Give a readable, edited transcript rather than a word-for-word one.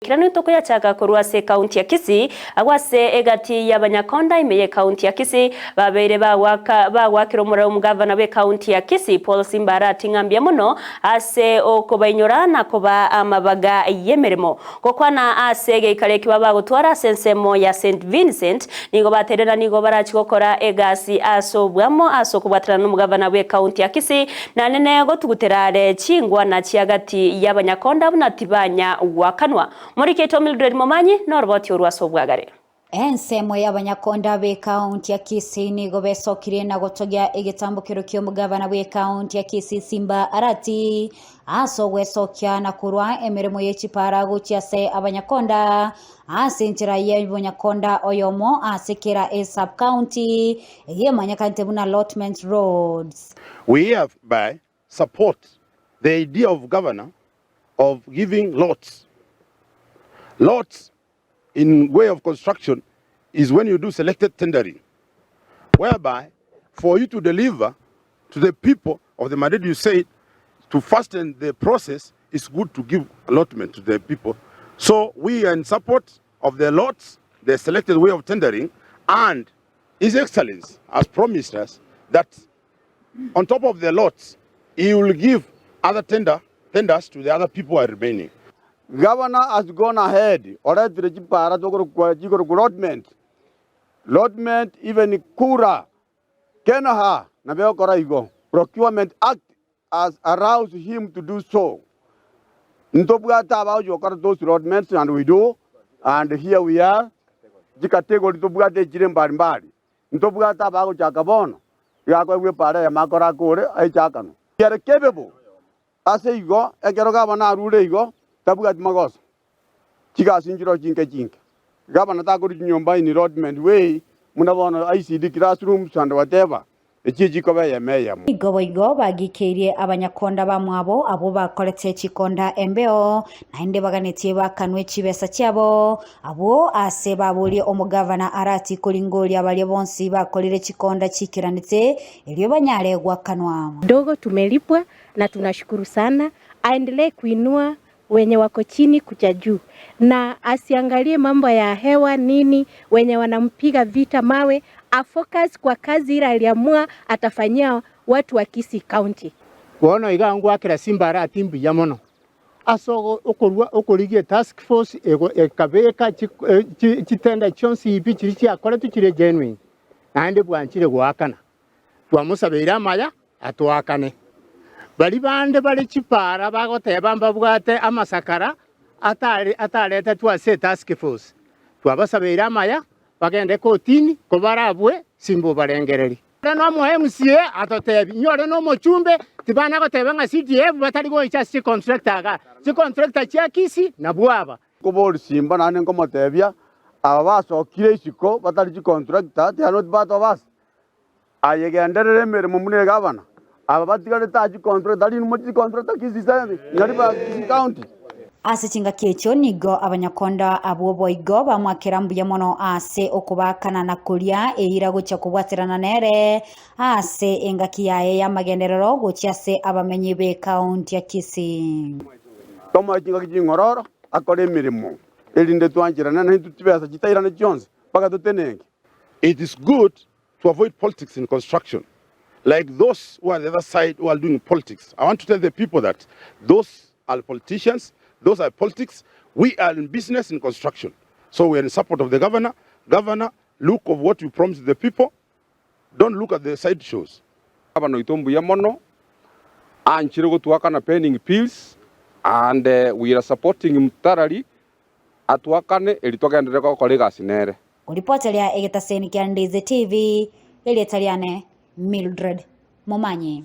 Ekero tokoyachaka korwa ase ekaunti ya Kisii, agwo ase egati y'abanyakonda ime y'ekaunti ya Kisii babeire bagwaka bagwakera omorero omogavana bw'ekaunti ya Kisii Paul Simba Arati ng'a mbuya mono ase okobainyora na kobaa amabaga y'emeremo. Gokwana ase egeikaro ekio babagotwara ase ensemo ya St Vincent nigo bateire na nigo barachi gokora egasi ase obwamo ase okobwaterana nomogavana bw'ekaunti ya Kisii Naende gotugutera are chingwana chi'agati y'abanyakonda buna tibanya goakanwa. Morikeitwe Mildred Momanyi noroboti orwo ase obwagare. Ensemo y'abanyakonda b'ekaunti ya Kisii nigo besokirie na gotogia egetambokero ki'omogabana bw'ekaunti ya Kisii Simba Arati ase ogwesokia na korwa emeremo ye chipara gochia ase abanyakonda ase enchera y'omonyakonda oyomo ase kera esub-county eyio emanyekanete buna allotment roads. We hereby support the idea of governor of giving lots. Lots in way of construction is when you do selected tendering whereby for you to deliver to the people of the mandate you said to fasten the process it's good to give allotment to the people. So we are in support of the lots, the selected way of tendering and His Excellency has promised us that on top of the lots, he will give other tender, tenders to the other people who are remaining. Governor has gone ahead oretire chipara tokorokwa chikorokwa allotment, allotment even kura Kenha nabo egokora igo. Procurement Act has allows him to do so. Ntobwate abaochi gokora those allotments and we do and here we are chicategory tobwate echire mbali mbali. Ntobwate abagochaka bono iga akoegwa epara eyemo akore akore aichakanwe. We are capable ase igo ekero gavana arure igo tabwati magoso. Chigasi nchireo chinke chinke. Gavana takorwa chinyomba in allotment way buna bono ICD classrooms and whatever. Echio chikoba eyemo eyemo. Nigo boigo bagikeirie abanyakonda bamwabo abwo bakorete chikonda embeo, naende baganetie bakanwe chibesa chiabo, abwo ase baborie omogavana Arati koringoria baria bonsi bakorire chikonda chiikeranete, erio banyare gwakanwa. Dogo tumelipwa na tunashukuru sana, aendelee kuinua wenye wako chini kuja juu na asiangalie mambo ya hewa nini, wenye wanampiga vita mawe, afocus kwa kazi ile aliamua atafanyia watu wa Kisii County. Bono iga ngwakera chimbarati mbuya mono ase okorua okorigia etask force ekabeka chitender chionsi pi chiria chiakoretwe chire genuine, naende bwanchire goakana. Twamosabeire amaya atoakane. Baria bande bare chipaara bagoteba mbabwate amasakara ataretetwe ase etask force. Twabasabeire amaya bagende kotini kobarabue simbobarengereri. Ore nomo MCA atotebi, inwe ore nomochumbe tibana goteba ng'a CDF batari goicha ase chicontractor igaa. Chicontractor chia Kisii nabwo aba. Nkoboria Simba naende nkomotebia, Aba basokire isiko batari chicontractor, they are not part of us. Aye genderera emeremo buna egavana, aba batigarete aa chicontractor, tari inwe chicontractor Kisii South, Nyaribari, Kisii County. Ase chingaki echio nigo abanyakonda abwo boigo bamwakera mbuya mono ase okobaakana na koria eira gochia kobwaterana nere ase engaki yaye y'amagenderero gochia ase abamenyi b'ekaunti ya Kisii. Tomoe chingaki ching'ororo akore emeremo, erinde twancherane naintwe chibesa chitairane chionsi mpaka totenenke. It is good to avoid politics in construction like those who are the other side who are doing politics I want to tell the people that those are politicians those are politics we are in business in construction so we are in support of the governor governor look of what you promised the people don't look at the side shows. Gavana oito mbuya mono anchire gotuakana pending bills and we are supporting him thoroughly atuakane eri togenderere gokora egasi nere. Koripoteria egetaseni kia Ndizi TV, erieta riane Mildred Momanyi.